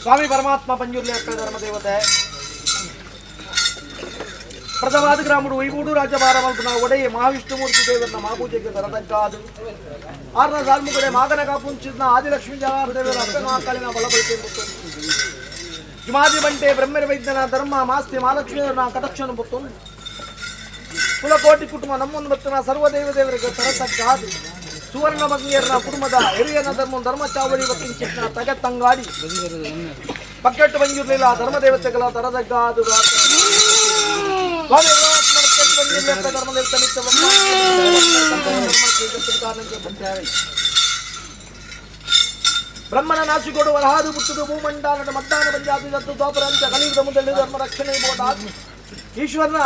ಸ್ವಾಮಿ ಪರಮಾತ್ಮ ಪಂಜುರ್ಲಿ ಅಕ್ಕ ಧರ್ಮದೇವತೆ ಪ್ರಥಮಾದ ಗ್ರಾಮಡು ವೈಗೂಡು ರಾಜ್ಯಭಾರ ಮಲ್ಪುನ ಒಡೆಯ ಮಹಾವಿಷ್ಣುಮೂರ್ತಿ ದೇವರನ್ನ ಮಹಾಪೂಜೆಗೆ ತರತಕ್ಕಾದು ಆರ್ನ ಸಾಲ್ಮುಗಡೆ ಮಾಗನ ಕಾಪುಂಚಿದ್ನ ಆದಿಲಕ್ಷ್ಮೀ ಜನಾರ್ದೇವರ ಅಪ್ಪನ ಮಹಾಕಾಳಿನ ಬಲಬಳಿಕೆ ಜುಮಾದಿ ಬಂಟೆ ಬ್ರಹ್ಮರ ವೈದ್ಯನ ಧರ್ಮ ಮಾಸ್ತಿ ಮಹಾಲಕ್ಷ್ಮೀಯವರನ್ನ ಕಟಕ್ಷನು ಪುತ್ತೊಂದು ಕುಲಕೋಟಿ ಕುಟುಂಬ ನಮ್ಮನ್ನು ಬತ್ತನ ಸರ್ವದೇವ ದೇವರಿಗೆ ತರತಕ್ಕಾದು ಸುವರ್ಣ ಬಂಗಿಯರ್ನ ಕುಟುಂಬದ ಹಿರಿಯನ ಧರ್ಮ ಧರ್ಮ ಚಾವಡಿ ಬಕ್ಕಿಂಚಿನ ತಗ ತಂಗಾಡಿ ಬಕ್ಕೆಟ್ಟು ಬಂದಿರಲಿಲ್ಲ ಧರ್ಮದೇವತೆಗಳ ತರದಗ್ಗಾದು ಸ್ವಾಮಿ ಪರಮಾತ್ಮ ಬಕ್ಕೆಟ್ಟು ಬಂದಿರಲಿ ಅಂತ ಧರ್ಮದೇವತೆ ನಿತ್ಯ ಬ್ರಹ್ಮನ ನಾಸಿಕೊಡು ವರಹಾದು ಪುಟ್ಟುದು ಭೂಮಂಡಲದ ಮದ್ದಾನ ಪಂಜಾತಿ ದತ್ತು ದ್ವಾಪರಂಚ ಕಲಿಯುಗದ ಮೊದಲು ಧರ್ಮ ರಕ್ಷಣೆ ಬೋಟಾದ ಈಶ್ವರನ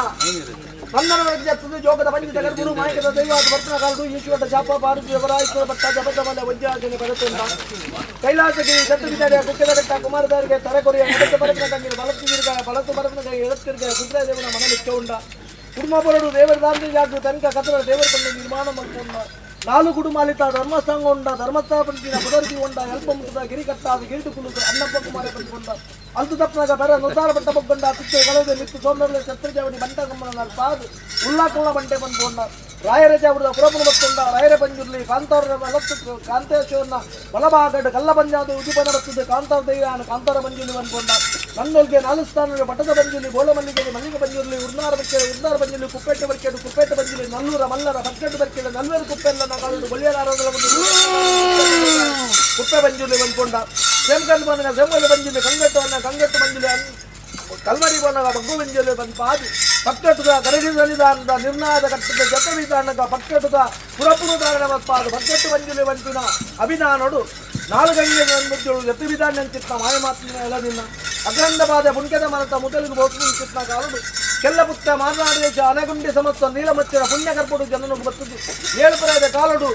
ನಂದನ ಜತ್ತದು ಜೋಗದ ಪಂಚ ಜಗದ್ಗುರು ಮಾಯಕದ ದೈವಾದ ವರ್ತನ ಕಾಲದು ಈಶ್ವರ ಶಾಪ ಪಾರುತಿ ವರಾಯಿಸುವ ಭಟ್ಟ ಜಪದ ಮಲೆ ವಜ್ರಾಜನೆ ಬರತುಂಡ ಕೈಲಾಸಗಿರಿ ದತ್ತು ಬಿದ್ದಾಡಿಯ ಕುಕ್ಕೆದ ಬೆಟ್ಟ ಕುಮಾರದಾರಿಗೆ ತರೆಕೊರಿಯ ಎಡತ್ತು ಬರಪಿನ ಕಂಗಿನ ಬಲತ್ತು ತಿರುಗಾಯ ಬಲತ್ತು ಬರಪಿನ ಕೈ ಎಡತ್ತಿರುಗಾಯ ರುದ್ರದೇವನ ಮನಲಿಕ್ಕೆ ಉಂಡ ಕುಡುಮ ಬರಡು ದೇವರ ದಾಂತಿ ಜಾಗು ತನಕ ಕತರ ದೇವರ ತಂದೆ ನಿರ್ಮಾಣ ಮಲ್ಪುಂಡ ನಾಲು ಕುಡುಮಾಲಿತ ಧರ್ಮಸ್ಥಾಂಗ ಉಂಡ ಧರ್ಮಸ್ಥಾಪನ ಬುಡರ್ಗಿ ಉಂಡ ಎಲ್ಪ ಮುಟ್ಟದ ಗಿರಿ ಕಟ್ಟಾದ ಗಿರಿಟು ಕುಲುದು ಅಣ್ಣಪ್ಪ ಕುಮಾರ ಬಂದುಕೊಂಡ ಅಲ್ತು ತಪ್ಪನಾಗ ಬರ ನುಸಾರ ಬಟ್ಟ ಬೊಗ್ಗೊಂಡ ತಿತ್ತು ಗಳದೆ ಮಿತ್ತು ಸೌಂದರ್ಯ ಛತ್ರಜಾವಡಿ ಬಂಟ ಕಮ್ಮನ ಪಾದು ಉಲ್ಲಾಕುಳ ಬಂಟೆ ಬಂದುಕೊಂಡ ರಾಯರ ಜಾವಡದ ಪುರಪುನ ಬತ್ತುಂಡ ರಾಯರ ಪಂಜುರ್ಲಿ ಕಾಂತಾರ ಬಲತ್ತು ಕಾಂತೇಶ್ವರನ ಬಲಭಾಗಡ್ ಕಲ್ಲ ಪಂಜಾದ ಉದಿಪನ ಬರ್ತದೆ ಕಾಂತಾರ ದೈವಾನ ಕಾಂತಾರ ಮಂಜುಲಿ ಬಂದ್ಕೊಂಡ ನನ್ನೊಲ್ಗೆ ನಾಲು ಸ್ಥಾನ ಪಟ್ಟದ ಬಂಜುಲಿ ಬೋಳಮಲ್ಲಿಗೆ ಮಲ್ಲಿಗೆ ಬಂಜುರ್ಲಿ ಉರ್ನಾರ ಬಕ್ಕೇಡು ಉರ್ನಾರ ಬಂಜುಲಿ ಕುಪ್ಪೆಟ್ಟು ಬರ್ಕೇಡು ಕುಪ್ಪೆಟ್ಟು ಬಂಜುಲಿ ನಲ್ಲೂರ ಮಲ್ಲರ ಬಕ್ಕೆಟ್ಟು ಬರ್ಕೇಡು ನಲ್ವೇರು ಕುಪ್ಪೆಲ್ಲ ಕಾಲುಡು ಬೊಳ್ಳಿಯಲಾರದ ಕುಪ್ಪೆ ಬಂಜುಲಿ ಬಂದ್ಕೊಂಡ ಸೇಮ್ಕಲ್ ಬಂದ ಸೇಮಲ್ ಬಂಜುಲಿ ಕಂಗಟ್ಟವನ್ನ ಕಂಗಟ್ಟು ಬಂಜುಲಿ ಕಲ್ಮರಿ ಬಣ್ಣದ ಬಗ್ಗು ಬಂಜುಲಿ ಬಂದ ಪಾದಿ ಪಕ್ಕಟ್ಟುದ ಗರಡಿ ಸನ್ನಿಧಾನದ ನಿರ್ಣಾಯದ ಕಟ್ಟದ ಜತೆ ವಿಧಾನದ ಪಕ್ಕಟ್ಟುದ ಪುರಪುರು ಧಾರಣ ಮತ್ಪಾದ ಪಕ್ಕಟ್ಟು ಬಂಜುಲಿ ಬಂಪಿನ ಅಭಿಧಾನೋಡು ನಾಲ್ಕು ಗಂಗೆ ಮುಜ್ಜೋಳು ಜತೆ ವಿಧಾನ ಚಿತ್ತ ಮಾಯಮಾತ್ಮ ಎಲ್ಲ ನಿನ್ನ ಅಗ್ರಂಧ ಬಾಧ ಪುಣ್ಯದ ಮನತ ಮುದಲಿಗೆ ಬಹುತು ಚಿತ್ನ ಕಾಲುಡು ಕೆಲ್ಲಪುತ್ತ ಮಾರನಾಡು ದೇಶ ಅನಗುಂಡಿ ಸಮಸ್ತ ನೀಲಮಚ್ಚರ ಪುಣ್ಯ ಕರ್ಪಡು ಜನನು ಬರ್ತದ್ದು ಏಳು ಪರಾಯದ ಕಾಲುಡು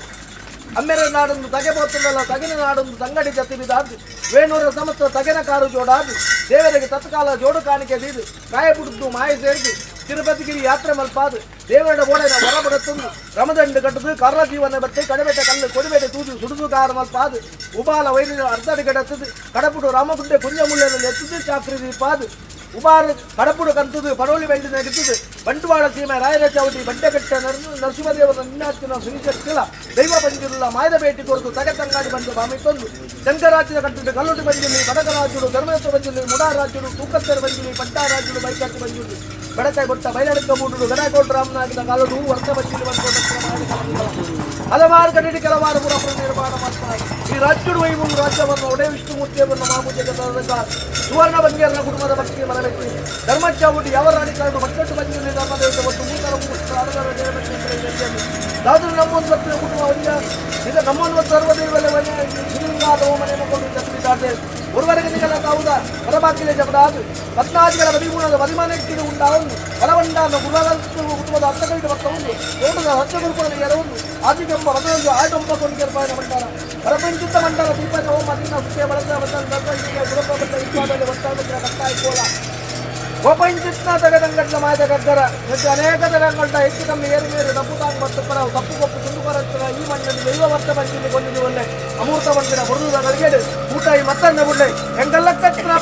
ಅಮ್ಮೆರ ನಾಡೊಂದು ತಗೆ ಪೋತುಂಡಲ ತಗಿನ ನಾಡೊಂದು ತಂಗಡಿ ಜತಿ ಬಿದಾದು ವೇಣೂರ ಸಮಸ್ತ ತಗೆನ ಕಾರು ಜೋಡಾದು ದೇವರಿಗೆ ತತ್ಕಾಲ ಜೋಡು ಕಾಣಿಕೆ ದೀದು ಕಾಯ ಬುಡ್ದು ಮಾಯ ಸೇರಿದು ತಿರುಪತಿಗಿರಿ ಯಾತ್ರೆ ಮಲ್ಪಾದು ದೇವರ ಓಡೆನ ಹೊರಬಡತ್ತೊಂದು ರಮದಂಡು ಕಟ್ಟದು ಕರ್ರ ಜೀವನ ಬಟ್ಟೆ ಕಡಬೆಟ್ಟ ಕಲ್ಲು ಕೊಡಿಬೆಟ್ಟೆ ತೂದು ಸುಡುದು ಕಾರ ಮಲ್ಪಾದು ಉಬಾಲ ವೈರಿನ ಅರ್ಧಡಿ ಗಡತ್ತದು ಕಡಪುಡು ರಾಮಗುಡ್ಡೆ ಕುಂಜಮುಳ್ಳೆನಲ್ಲಿ ಎತ್ತದು ಚಾಕ್ರಿ ದೀಪಾದು ಉಬಾರು ಕಡಪುಡು ಕಂತುದು ಪಡೋಲಿ ಬೆಳ್ಳಿ ನಡೀತದೆ ಬಂಟ್ವಾಳ ಸೀಮೆ ರಾಯರ ಚೌಟಿ ಬಂಡೆಕಟ್ಟ ನರಸಿಂಹದೇವರ ನಿನ್ನಾಚಿನ ಸುನಿಶಕ್ತಿಲ ದೈವ ಬಂದಿರಲ್ಲ ಮಾಯದ ಭೇಟಿ ಕೊರತು ತಗೆ ತಂಗಾಡಿ ಬಂದು ಬಾಮಿ ತಂದು ಶಂಕರಾಚಿನ ಕಟ್ಟಿದ ಕಲ್ಲುಟಿ ಬಂಜಿಲಿ ಬಡಕರಾಜುಡು ಧರ್ಮೇಶ್ವರ ಬಂಜಿಲಿ ಮುಡಾರಾಜುಡು ತೂಕತ್ತರ ಬಂಜಿಲಿ ಪಟ್ಟಾರಾಜುಡು ಬೈಕಾಟಿ ಬಂಜಿಲಿ ಬಡಕಾಯಿ ಬೊಟ್ಟ ಬೈಲಡಕ ಮೂಡುಡು ಗಣಕೋಟ ರಾಮನಾಗಿದ್ದ ಕಾಲಡು ವರ್ಷ ಬಂಜಿಲಿ ಬಂದು ಹಲವಾರು ಕಡೆ ಕೆಲವಾರು ಪುರಪುರ ನಿರ್ಮಾಣ ಮಾಡ್ತಾರೆ. ಈ ರಾಜ್ಯಡು ವೈಭವ ರಾಜ್ಯವನ್ನು ಒಡೆ ವಿಷ್ಣುಮೂರ್ತಿಯನ್ನು ಮಾಮೂಜೆಗೆ ಸುವರ್ಣ ಬಂಗಿಯರ್ನ ಕುಟುಂಬದ ಭಕ್ತಿ ಮನವೆತ್ತಿ ಧರ್ಮಚಾವುಟಿ ಯಾವ ರಾಣಿ ಕಾರಣ ಬಕ್ಕಟ್ಟು ಬಂಜಿಯಲ್ಲಿ ಧರ್ಮದೇವತೆ ಮತ್ತು ಮೂತರ ದಾದರು ನಮ್ಮೊಂದು ಭಕ್ತಿಯ ಕುಟುಂಬ ಒಂಜ ಇದು ನಮ್ಮೊಂದು ಸರ್ವದೇವಲೆ ಶ್ರೀಲಿಂಗಾದ ಮನೆ ಮಕ್ಕಳು ಚಕ್ರಿದ್ದಾರೆ ஒருவருக்கு நிகழ தாவுத பரபாக்கிலே ஜபடாது ಪದ್ನಾದಿಗಳ ಬದಿಗುಣದ ಬದಿಮಾನಕ್ಕೆ ಉಂಡಾವನ್ನು ಬಲವಂಡಾನ ಗುರುವಾದ ಕುಟುಂಬದ ಅರ್ಥಗಳಿಗೆ ಭಕ್ತ ಉಂಡು ತೋಟದ ಸತ್ಯ ಗುರುಕುಲದ ಎರವುಂಡು ಆದಿಗೆಂಬ ಬದಲೊಂದು ಆಟೊಂಬ ಕೊಂಡಿರ್ಪಾಯನ ಮಂಡಲ ಪರಪಂಚಿತ ಮಂಡಲ ದೀಪದ ಓಂ ಅದಿನ ಸುಖ ಬಳಸ ಬದಲ ದರ್ಶನ ಗುರುಪ ಬಟ್ಟ ಇಪ್ಪಾದಲ್ಲಿ ಒಟ್ಟಾದ ಕಟ್ಟಾಯಿಕೋಲ ಗೋಪಂಚಿತ್ನ ತಗದಂಗಟ್ಲ ಮಾಯದ ಗಗ್ಗರ ಹೆಚ್ಚು ಅನೇಕ ತಗಂಗಟ್ಟ ಹೆಚ್ಚು ಕಮ್ಮಿ ಏರು ಮೇರು ತಪ್ಪು ತಾಂಗ್ ಮತ್ತು ಪರವು ತಪ್ಪು ಕೊಪ್ಪು ತುಂಡು ಪರತ್ತಿನ ಈ ಮಣ್ಣಲ್ಲಿ ದೈವ ವರ್ತ ಬಂಜಿಲಿ ಕೊಂಡಿದ್ದು ಒಳ್ಳೆ ಅಮೂರ್ತ ಬಂದಿನ ಬರುವುದ ಗಳಿಗೆಡು ಊಟ ಈ ಮತ್ತನ್ನ ಬುಳ್ಳೆ ಎಂಗಲ್ಲ ಕಟ್ಟಿನ